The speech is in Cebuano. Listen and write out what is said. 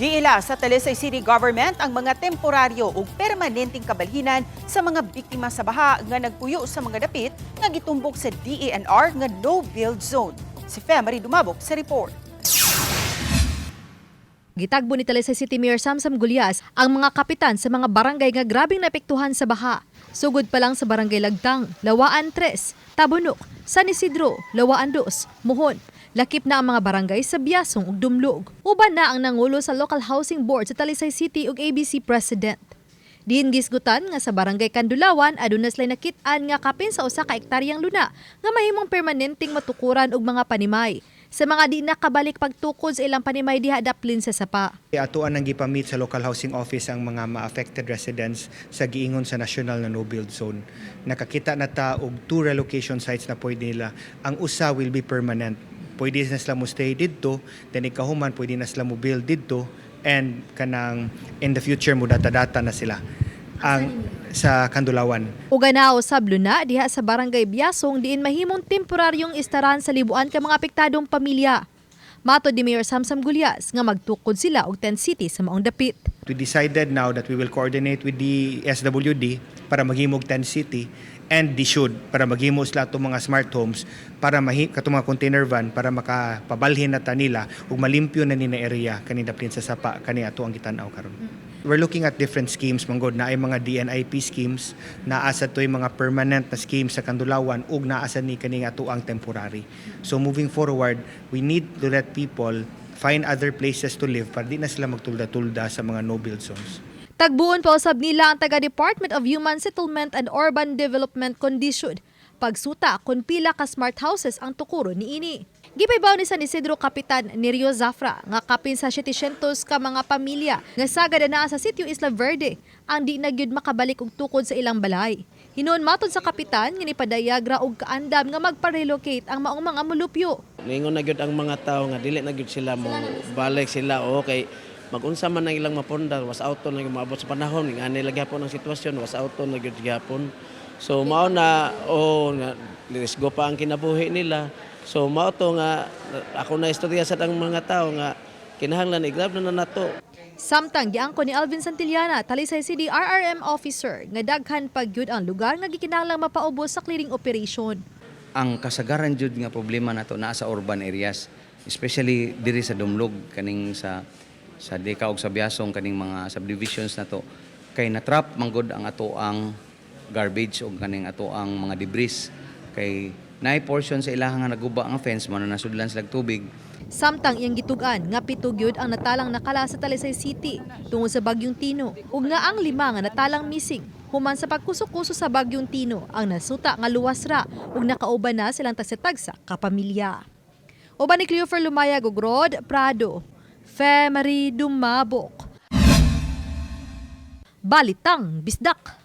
Giila sa Talisay City Government ang mga temporaryo ug permanenteng kabalhinan sa mga biktima sa baha nga nagpuyo sa mga dapit nga gitumbok sa DENR nga no-build zone. Si Fe Marie Dumabok sa report. Gitagbo ni Talisay City Mayor Samsam Gullas ang mga kapitan sa mga barangay nga grabeng naepektuhan sa baha. Sugod pa lang sa Barangay Lagtang, Lawaan 3, Tabunok, San Isidro, Lawaan 2, Muhon. Lakip na ang mga barangay sa Biasong ug Dumlog. Uban na ang nangulo sa Local Housing Board sa Talisay City ug ABC President. Diin gisgutan nga sa Barangay Kandulawan, aduna sila'y nakit-an nga kapin sa 1 ka ektaryang luna nga mahimong permanenteng matukuran og mga panimay. Sa mga di nakabalik pagtukod sa ilang panimay diha daplin sa sapa. Atoan ang gipamit sa local housing office ang mga ma-affected residents sa giingon sa national na no-build zone. Nakakita na ta og two relocation sites na pwede nila. Ang usa will be permanent. Pwede na sila mo stay didto, then ikahuman pwede na sila mo build didto and kanang in the future mo data-data na sila ang sa Kandulawan. Ug naa usab luna diha sa Barangay Biasong diin mahimong temporaryong istaran sa libuan ka mga apektadong pamilya. Matod ni Mayor Samsam Gullas nga magtukod sila og tent city sa maong dapit. We decided now that we will coordinate with the SWD para maghimog tent city and the should para maghimo sila itong mga smart homes para mahi katong mga container van para makapabalhin na ta nila ug malimpyo na ni na area kani daplin sa sapa kani ato ang gitan-aw karon. We're looking at different schemes manggod, naay mga DNIP schemes, naa sad to'y mga permanent na schemes sa Kandulawan ug naa sad ni kaning ato ang temporary. So moving forward, we need to let people find other places to live para di na sila magtulda-tulda sa mga no-build zones. Tagbuon pa usab nila ang taga Department of Human Settlement and Urban Development Condition. Pagsuta kung pila ka smart houses ang tukuron niini. Gipaybaw ni San Isidro Kapitan Nerio Zafra nga kapin sa 700 ka mga pamilya nga sagad na sa Sitio Isla Verde ang di na gyud makabalik og tukod sa ilang balay. Hinuon matod sa kapitan nga nipadayag ra og kaandam nga magpa-relocate ang maong mga mulupyo. Ningon na gyud ang mga tao nga dili na gyud sila mo balik sila, okay, magunsa man ang ilang mapundar, was auto na gyud maabot sa panahon nga nila gyapon ang sitwasyon, was auto na gyud gyapon. So mao na, oh, nga risgo pa ang kinabuhi nila. So mao to nga ako na istorya sa ang mga tao nga kinahanglan i-grab na na nato. Samtang giangko ni Alvin Santillana, Talisay City RRM officer, nga daghan pa gyud ang lugar nga gikinahanglang mapaubos sa clearing operation. Ang kasagaran jud nga problema nato naa sa urban areas, especially diri sa Dumlog, kaning sa Deka ug sa Biasong, kaning mga subdivisions nato kay natrap manggod ang ato ang garbage ug kaning ato ang mga debris kay naay portion sa ilaha nga naguba ang fence, man nasudlan sila tubig. Samtang iyang gitug-an nga 7 gyud ang natalang nakala sa Talisay City tungod sa Bagyong Tino ug nga ang 5 nga natalang missing human sa pagkuso-kuso sa Bagyong Tino ang nasuta nga luwas ra ug nakauban na silang tagsa-tagsa ka pamilya. Uban ni Cleofer Lumayag ug Rod Prado. Fe Marie Dumabok. Balitang Bisdak.